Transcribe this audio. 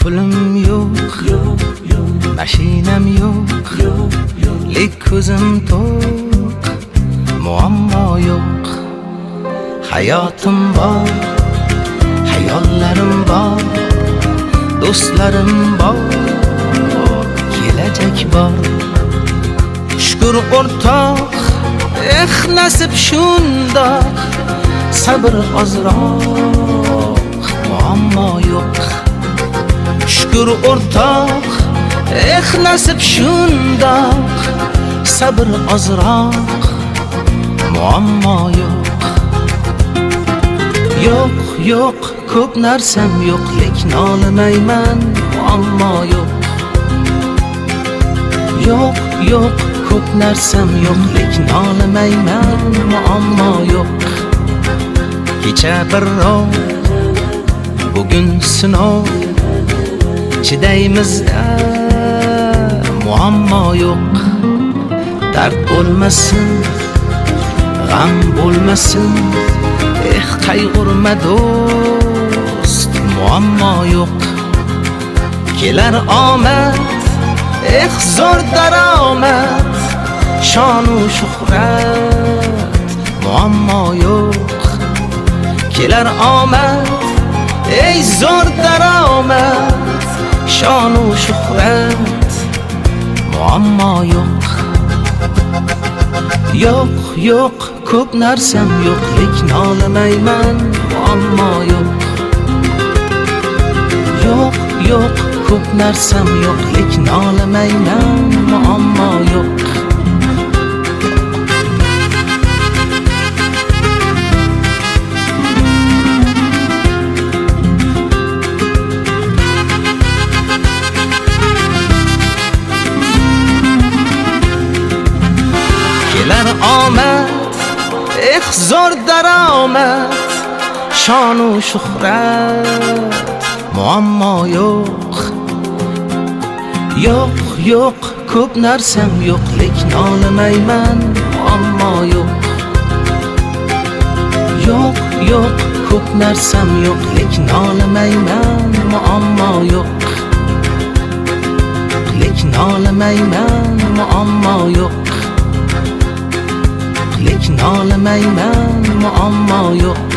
Pulim yo'q, mashinam yo'q, lek ko'zim to'q, muammo yo'q. Hayotim bor, hayollarim bor, do'stlarim bor, kelajak bor. Shukur o'rtoq, eh nasib shundoq, sabr ozroq, muammo yo'q. Shukur o'rtoq, eh nasib shundoq, sabr ozroq, muammo yo'q. Yo'q, yo'q, ko'p narsam yo'q, lek nolimayman, muammo yo'q. Yo'q, yo'q, ko'p narsam yo'q, lek nolimayman, muammo yo'q. Kecha bir rov, bugun sinov, chidaymiz-da, muammo yo'q. Dard bo'lmasin, g'am bo'lmasin, eh qayg'urma do'st, muammo yo'q. Kelar omad, eh zo'r daromad, shonu shuhrat, muammo yo'q. Kelar omad, ey zo'r daromad, shonu shuhrat, muammo yo'q. Yo'q, yo'q, ko'p narsam yo'q, lek nolimayman, muammo yo'q. Yo'q, yo'q, ko'p narsam yo'q, lek nolimayman, muammo yo'q. Kelar omad, eh zo'r daromad, shonu shuhrat, muammo yo'q. Yo'q, yo'q, ko'p narsam yo'q, lek nolimayman, muammo yo'q. Yo'q, yo'q, ko'p narsam yo'q, lek nolimayman, muammo yo'q. Lek nolimayman, muammo yo'q. Lek nolimayman, muammo yo'q.